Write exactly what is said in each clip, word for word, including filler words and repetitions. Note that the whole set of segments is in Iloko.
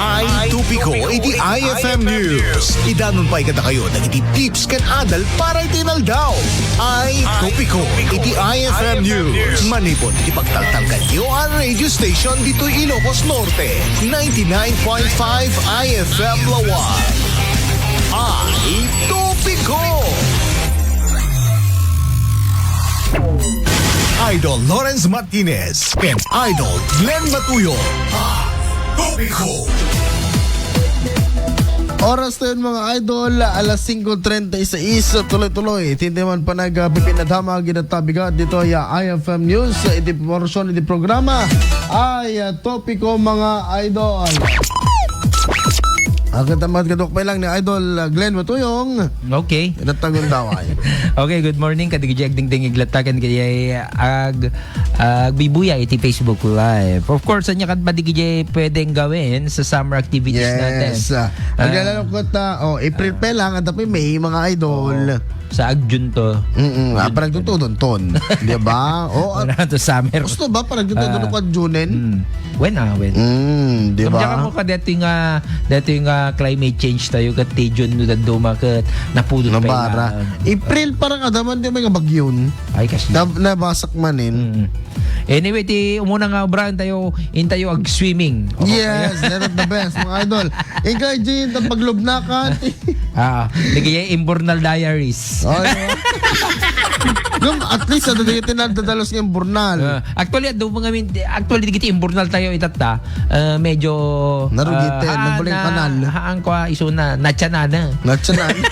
Ay topiko iti I F M News. Idanon pay kadakayo dagiti tips ken adal para iti inaldaw. Ay topiko iti I F M News. Manipud iti pagtaltalkanyo a radio station ditoy Ilocos Norte, ninety-nine point five I F M Lawan. Ay topiko. Idol Lawrence Martinez and Idol Glenn Matuyong. Ay topiko. Oras tayo, mga idol, alas singko treinta y seis. Tuloy-tuloy, tintiman pa nagpipinadama ginatabigat dito ya I F M News. Iti portion, iti programa ay, ah, topiko, mga idol. Ang katamat kadok pa lang ni Idol, ah, Glenn Matuyong. Okay. Inatagon daw ay. Okay, good morning. Kadagiti agdingding iglatagan kayay ag, agbibuya iti Facebook Live. Of course, anya kat pwedeng gawin sa summer activities natin. Yes. Ah, ah, aglalalo ko ta, oh, April pa lang, at may mga idol. Oo. Sa Agjun to. Mm-mm. Ah, parang tutudon ton. Di ba? Oh, ah, wala to summer. Gusto ba? Parang tutudon ko Junen. Mm. When, ah, when? Mm, di ba? Kamjaka mo ka dati nga, dati nga climate change tayo, kat ti June no daduma, kat napudot pa Nabara. April, parang adaman di may nga bagyon. Ay, kasi. Nab-, nabasak man in. Mm. Anyway, ti umuna nga obra, intayo, intayo ag-swimming. Yes, that is the best, mga idol. Ikaw, Jean, ang paglubnakan. Ah, nagiging Imbornal Diaries. Oh, di ba? Yung at least, ano, di tinadadalos nga Imbornal. Ah, actually, adu mga min-, actually, digiti Imbornal tayo itatta. Ah, medyo, Narugiten, ah, nagbaling na, kanal. Haan ko, ah, iso na, natsanana. Natsanana.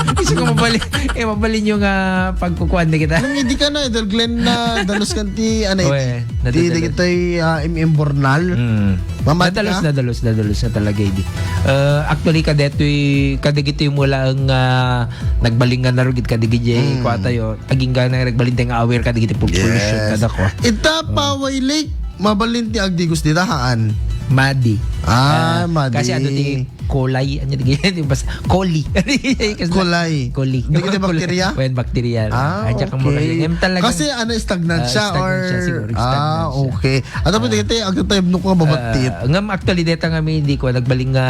Gusto ko mabali-, eh, mabalin yung, ah, pagkukuan na kita. Nung hindi ka na, Idol Glenn, na dalos kan ti, ano, Oy, ti, ti, nadadalos. Dagitoy, ah, im-, Imbornal. Mm. Mamat Nadalos, ka? Nadalos, nadalos na talaga, idi. Ah, actually, kadetoy, kadagitoy mula ang, ah, nagbaling nga narugit, kadagitoy, Mm. Kwa tayo, aging gana, nagbaling tayo nga aware, kadagitoy pol-, pollution, Yes. kada kwa. Ita, Oh. Paway Lake, mabalin ti agdigos dita, haan? Madi. Ah, Ah, madi. Kasi adu ti Kolay, ano ti, di ba? Koli. Kasi Kolay. Koli. Di kita bakterya? Wen, bakterya. Ah, Ay, tsaka okay. mura siya. Ngem talagang, Kasi ano, stagnant ah, siya stagnant or siya siguro, stagnant Ah, siya. okay. At tapos Ah. dito, ang time no ko mabatit. Ah, ngam actually, deta nga mi, hindi ko nagbaling nga,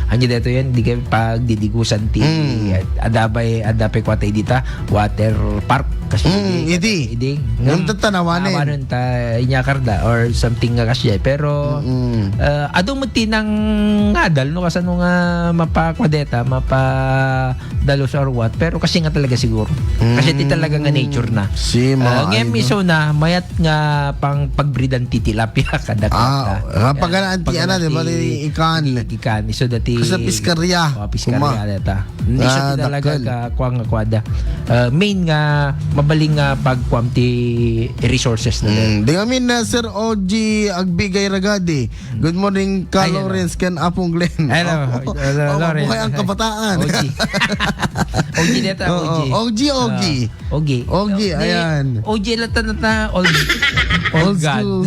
ano dito yan, di kayo pagdidigusan ti, Mm. adabay, adapay kwatay dita, water park. Kasi Mm, hindi, idi. idi. Ngam Ngam, tatanawanen. awanen ta, inyakar da, or something nga kasya. Pero, Mm. ah, adu mo tinang ngadal, no? Kasano nga mapakwadeta, mapadalos or what. Pero kasi nga talaga siguro. Kasi ti talaga nga Mm. nature na. Si Ah, mga ngem idol. iso na, mayat nga pang pagbridan ti tilapia kada Ah, kwata. ah, paganaan ti Yan, ana, di ba, paganaan ti ti ikan. ikan. Iso dati Kasi piskarya. Oh, piskarya Kuma. data. Hindi siya Ah, ti talaga dakkel. ka, kuwan nga kwada. Ah, main nga, mabaling nga pagkuam ti resources na Mm, dati. di kami na, Sir O G Agbigay Ragadi. Good morning, ka Ay, hello. Lawrence, ken Apong Glenn. Hello. Opo. Hello, Opo, Lawrence. buhay ang kabataan. O G. O G data, Oo, O G. O G, O G. Ah, O G. O G, Ni, ayan. O G lata na ta, old, old Old god. school.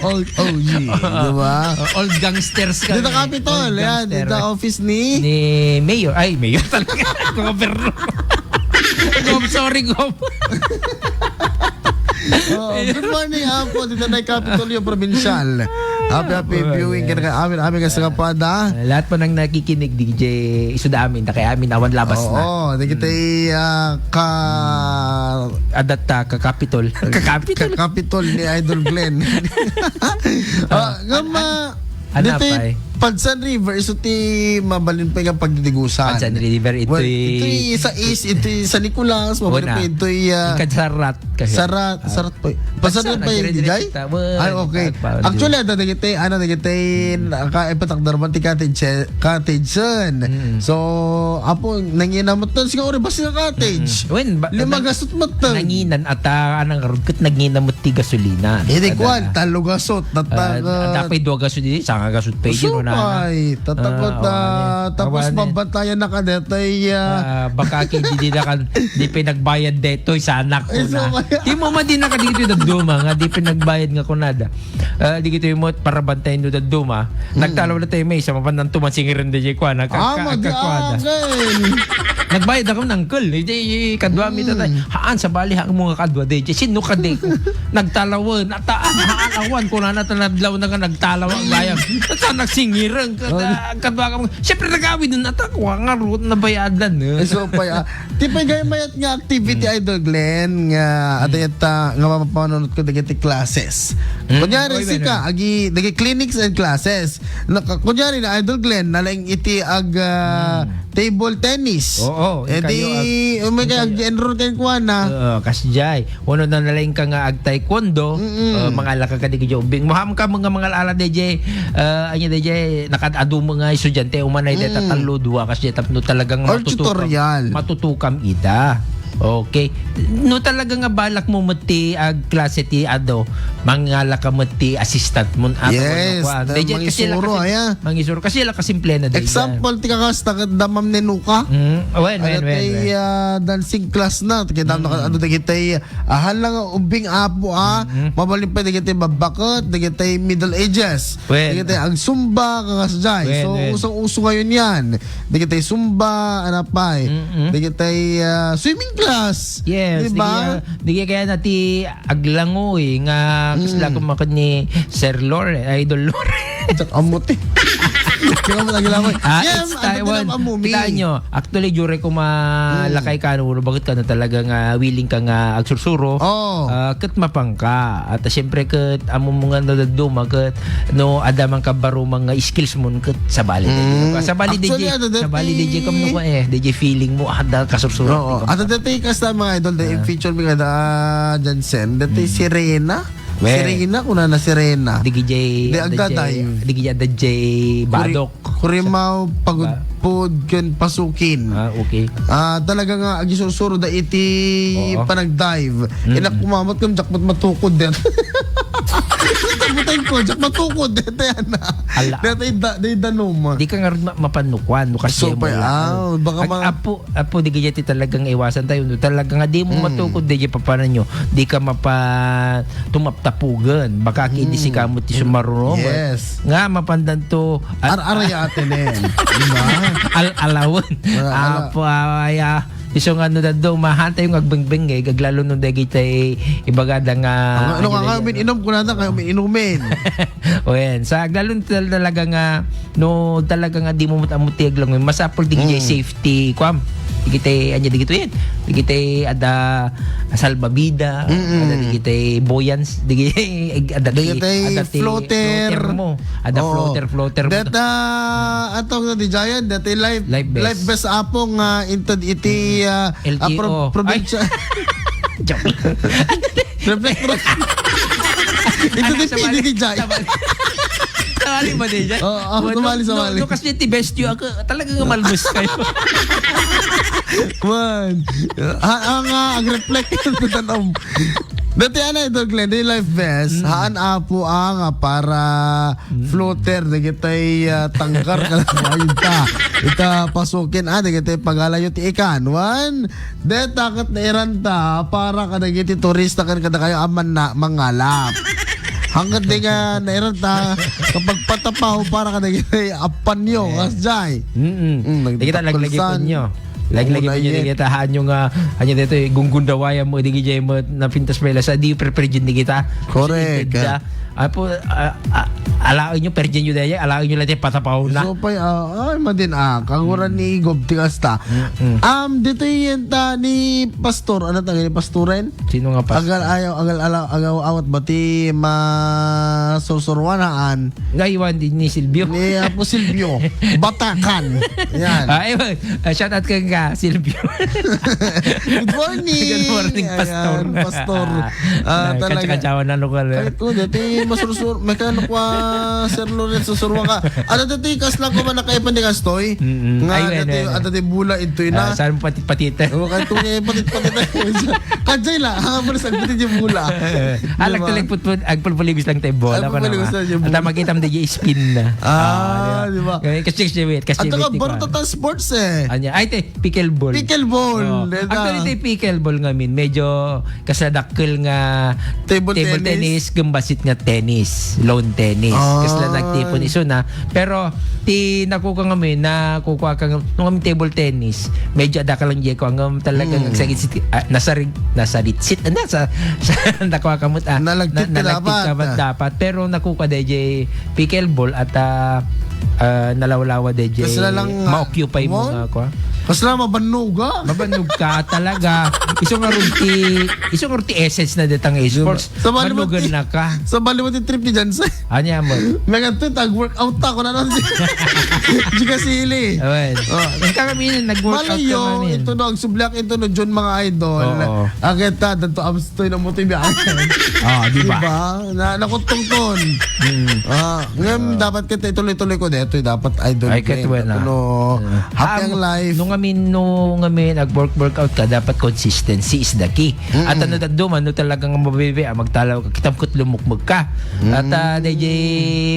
Old O G, di ba? Old gangsters ka Dito na eh. Capitol, Old yan. gangster. Dito office ni Ni Mayor. Ay, Mayor talaga. Governor. Gov, sorry, Gov. Oo, good morning, Apo. Dito na yung Kapitolyo Provincial. Happy, happy Oh, viewing yes. ka na amin, amin ka sa kapada. Ah, lahat po ng nakikinig, D J, isu da amin, na kaya amin, awan labas na. Oo, di kita, Mm. ah, ka Adatta, kakapitol. Kakapitol. Kakapitol ni Idol Glenn. Ah, Ah, nga ma-, Ano dito'y pa eh? Padsan River, iso ti mabalin pa nga pagdidigusan. Padsan River, Well, ito'y ito'y sa East, ito'y San Nicolas, mabalin Una. pa ito'y, ah, Yung Kadsarat kasi. Sarat, Ah. Sarat pa. Padsan Padsan, pa yung nagdire-dire digay? kita. Well, Ay, okay. tagpa-, Actually, ada dagiti, ano, dagiti, naka-, ipatakdar man ti cottage, cottage, son. Mm. So, apo, nanginamot na, siguro, basta nga cottage. Mm. Wen, ba-, Lima nang-, gasot mo to. nanginan ata, anang arog ket nanginamot ti gasolina. Hindi Kada kuwan, na. talo gasot, Ah, nataga- ah, dapat dua gasot, di, sanga gasot pa, Gusto yun, na. pa, eh. Tatakot Ah, na, awan, eh. tapos Awan, eh. mabantayan na ka detoy, ah. Ah, baka ki, di, di na kan, di pinagbayad detoy, sana ko Ay, so na. kaya Di mo man di na ka dito daduma, nga di pinagbayad nga kunada. Ah, di kito yung mo, para bantayan do daduma. Mm. Nagtalaw na tayo may, sa mapan ng tumansingirin di, kuwan, nagka-, Ah, ka-, madi, nagkakuwan. ah, okay. Nagbayad ako ng uncle. Hindi, kadwa mi Mm. tatay. Haan, sa bali, haan mo nga kadwa, di. Sino ka, di? Nagtalawan, nata-, haan, Awan, kunana ta nadlaw na nga nagtalaw ang bayag. At sa nagsingirang, kada, kadwa ka, siyempre nag-awid na ta, kuha nga root na bayadan, eh. Eh, so, pa, ah, ti pay gay mayat nga activity, Idol Glenn, nga, adayat ta, nga mapapanunot ko dagiti classes. Mm. Kunyari, Oy, sika, Glenn, agi, dagi clinics and classes. Naka-, kunyari na, Idol Glenn, nalaing iti ag, ah, table tennis. Oo, eh, ikayo di, ag-, umay kay ikayo ag-enroll kenkuana. Oo, kasjay. Wenno na nalaing ka nga ag-taekwondo, Mm-mm. uh, mangalaka ka di kadya ubing. Muham ka mga, mga ala D J, uh, anya D J, nakad-adu mo nga estudyante, umanay deta Mm. tallo, dua, kasi tapno talagang Or matutukam, tutorial. Matutukam ida. Okay. No talaga nga balak mo met ti ag klase ti ado, mangalaka met ti assistant mo. Ato Yes, kuan. na D J, kasi la mangisuro, kasi, aya. Mangisuro. Kasi la kasimple na, D J. Example, ti kakasta, ket da Ma'am Nenuka. Mm, wen, wen, Ano wen, tay, wen. Ah, dancing class na. Kita Mm. naka-, ano, dagiti Ahan lang nga ubbing apo, ah. Mm-hmm. Mabalin pa dagiti babbaket, dagiti Middle Ages. Well. Dagiti ag-zumba, kakasjay. Well, So, well. usong-uso ngayon yan. Dagiti zumba, ano pa eh. Mm-hmm. Dagiti, ah, swimming class. Yes, Di ba? dagiti, ah, dagiti kaya na ti aglangoy nga kasla Mm. kumakad ni Sir Lore, Idol Lore. Jack Amote. Kaya mo lagi lamang. Ah, Yeah, it's ano time, din ang amumi? Kita nyo, actually, jure ko malakay Mm. ka, no, bakit ka na talaga nga willing ka nga agsursuro? Oh. Ah, ket mapang ka. At siyempre, ket amo mo nga nadaduma, ket no, ada man ka baro mga skills mo, ket sabali, Mm. DJ. Sabali, Actually, DJ. ano, dati Sabali, DJ, kam no ko eh. DJ feeling mo, ada kasursuro. Oo. At dati, kas na mga idol, dati Ah. feature mi kada Jansen, dati Mm. Sirena. Well, Sirena, kuna na Sirena. Digi jay, Di ada agda jay, dive. Digi jay, ada jay Kuri-, badok. Kurimaw, Sa pagudpod, ken pasukin. Ah, okay. Ah, talaga nga, agisursuro da iti Oo. panag-dive. Mm-mm. Inak kumamot kang jackpot matukod din. Butang ko, jackpot matukod din. Yan na. Ala. Dito yung da-, dito yung danom. Di ka nga rin ma-, mapanukuan, no, kasi So, mo pa, yan. ah, baka Ag-, ma- apo, apo, di kaya ti talagang iwasan tayo. No, talaga nga, di mo Mm. matukod, di papanan nyo. Di ka mapa-, tumaptapugan. Baka kidi Mm. si kamo ti sumaruno. Yes. Nga, mapandan to. At Ar-, aray atin eh. Diba? Al-, alawan. Ah, ala- Apo, ay, ah, iso nga no, dado, mahantay yung agbengbeng eh. Gaglalo no, dagitay ibagada nga, Ano, ano ano nga, na nga, yan, umiinom ko na, kaya umiinumin. O yan. Sa aglalo tal-, talaga nga, no, talaga nga di mo mut-, amut ti aglangoy, masapul di Mm. jay safety, kuam. Digitay, anya, digito yan. Digitay, ada salbabida, Mm-mm. ada digitay buoyance, digitay, ada ti, Digitay ada ti floater. Floater mo. Ada Oo. floater, floater mo. Deta, atong na di Giant, deta life, Life vest. Life vest apong, ah, into iti, ah, L T O. ah, pro-, probinsya. Ay. Joke. Reflector. Ito Ano, din, sumali, pwede din dyan. sumali. Sumali ba din dyan? Oo, oo, Well, sumali, no, sumali. No, no, kasi ti best you ako, talaga nga malbus kayo. Man. Ha, ang, ah, ang reflector na tanom. Dati, ano, Idol Glenn, di life vest, Mm. haan apo ang, ah, para Mm. floater, dagitay, ah, tangkar ka na mayud ta. Ita pasukin, ah, dagitay pagalayo ti ikan. One, Deta ket nairanta para kadagiti turista ken kadakayo a manna-, mangalap. Hanggat di nga nairanta, kapag patapaw para kadagiti apanyo, Eh. kasjay. Mm-mm. Mm, Di kita nagtatakol laglagipon san. nyo. Laglagipon Una nyo, di yet. kita, haan nyo nga, haan nyo dito, eh, gunggundawaya mo, di gijay mo, napintas pala sa, di prepare di kita. Correct. Kasi di kita, Apo, ah, ah, alaen nyo, perdian nyo daya, alaen nyo lang tayo, patapaw na. So, pay, ah, ay, madin, ah, kagura Mm. ni Gob ti kasta. Mm-mm. Um, dito yan ta ni Pastor, ano ta ni Pastoren? Sino nga pastor? Agal ayaw, agal alaw, agaw awat ba ti masursurwanaan? Nga iwan din ni Silvio. Ni Apo Silvio. Batakan. Yan. Ah, ayun. Ah, shout out ka nga, Silvio. Good morning. Good morning, Pastor. Ayan, Pastor. Ah, Ay, talaga. Kantsa-kantsawan na lokal, eh. Kahit ko, dati masursur-, may kano kwa, Sir Lorenzo Surwa ka. Ano dati, kas lang ko man nakaipan di kastoy? Mm-mm. Nga, Ay, wen, dati, wen, wen. Ano dati, bula, ito yun, Ah, ah. saan mo patit-patit, eh? Oh, kahit ko nga, patit-patit, eh. Kajay la, ha, palis, ang patit yung bula. Ah, Di ba? nagtalag putput, ang pulpuligos lang tayo, bola Ang pa pulpuligos naman. lang yung At bula. makita mo, di spin na. Ah, Ah, di ba? di ba? Kasi, kasi, wait, kasi, At saka, wait, di ba? Bartatan Sports, eh. Anya, ay, te, Pickleball. Pickleball, Oo. deta. Actually, ti pickleball ngamin, medyo kasadakkel nga Table table tennis. tennis, gumbasit nga tennis, lawn tennis. Kasla nagtipon isuna. Pero ti nakukuha ngamin, nakukuha ka ngam-, no ngamin table tennis, medyo adda ka lang diay kuha ngam talaga Mm. nagsagit-sit-, ah, nasarig-, nasaritsit, ah, nasa, sa, nakuha ka mo't, ah, Nalagtit na, ka nalagtit dapat. ka man dapat. Pero nakukuha daydiay pickleball at, ah, ah, nalawlawa daydiay Kasla lang, ah, ma-occupy mo kuwan? nga kuha. Kasla mabannog, ah. Mabannog ka talaga. Isu nga run ti, isu nga run ti essence na datang Di ba? sports. Sa bali mo Bannugan ti, na ka. sa bali mo ti trip ni Jansen. Anya mo? May nga to, tag-workout ako na nun. Di ka sili. Awen. Oh. Ika kami yun, nag-workout Malayo, ka namin. Ito no, ang sublak ito no, John, mga idol. Oo. Agad ta, danto abstoy na mo ito, biyakan. Ah, di ba? Di ba? Na, nakutungton. Hmm. Ah, ngayon, Ah. dapat kita ituloy-tuloy ko dito, dapat idol Ay, Glenn. katwa na. Ano, Ah. happy ang Am-, life. No ngamin, no ngamin, nag-work, workout ka, dapat consistency is the key. Mm-mm. At ano, tagduman, no talagang mabibi, ah, magtalaw ka, kitam ket lumukmeg ka. At, ah, Mm. dayjay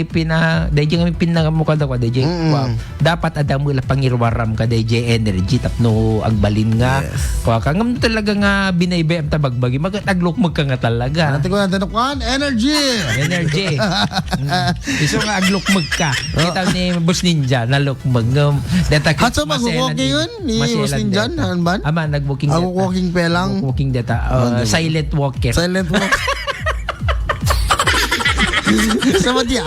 pina-, dayjay ngamin pinangamukan ako, dayjay, Mm-mm. wow. Dapat adda mo la pangiruaram ka, dayjay energy, tapno agbalin nga. Yes. Kuha ka, ngam talaga nga binaybay, am tabagbagi, mag-, aglukmeg ka nga talaga. Ano, tingnan natin, kuan? Energy! Energy. Mm. Isu nga aglukmeg ka. Oh. Kita ni Boss Ninja, nalukmeg. Ngam, deta At sa maselan mag-walking di-, yun, ni maselan Boss Ninja, deta. Ano ba? Ama, nag-walking Ah, deta. walking pa lang? Walking deta. Ah, Ah, di ba? silent walker. Silent walk. Sama diya.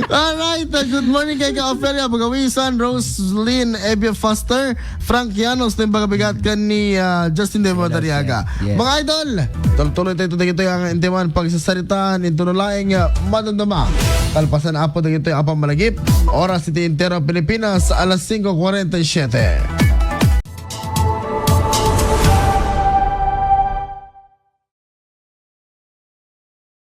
Alright, uh, good morning kay Ka Ofelia Bagawisan, Roslyn Evia Foster, Frank Llanos, Tim Bagabigat, kan ni, uh, Justin De Yes, Madariaga. yes, yes. Mga idol, tuloy-tuloy tayo dito ang intiman pagsasaritaan into no laing, uh, madamdama. Talpasan apo dito ang apang malagip. Oras iti entero Pilipinas, alas singko kuwarenta y siyete.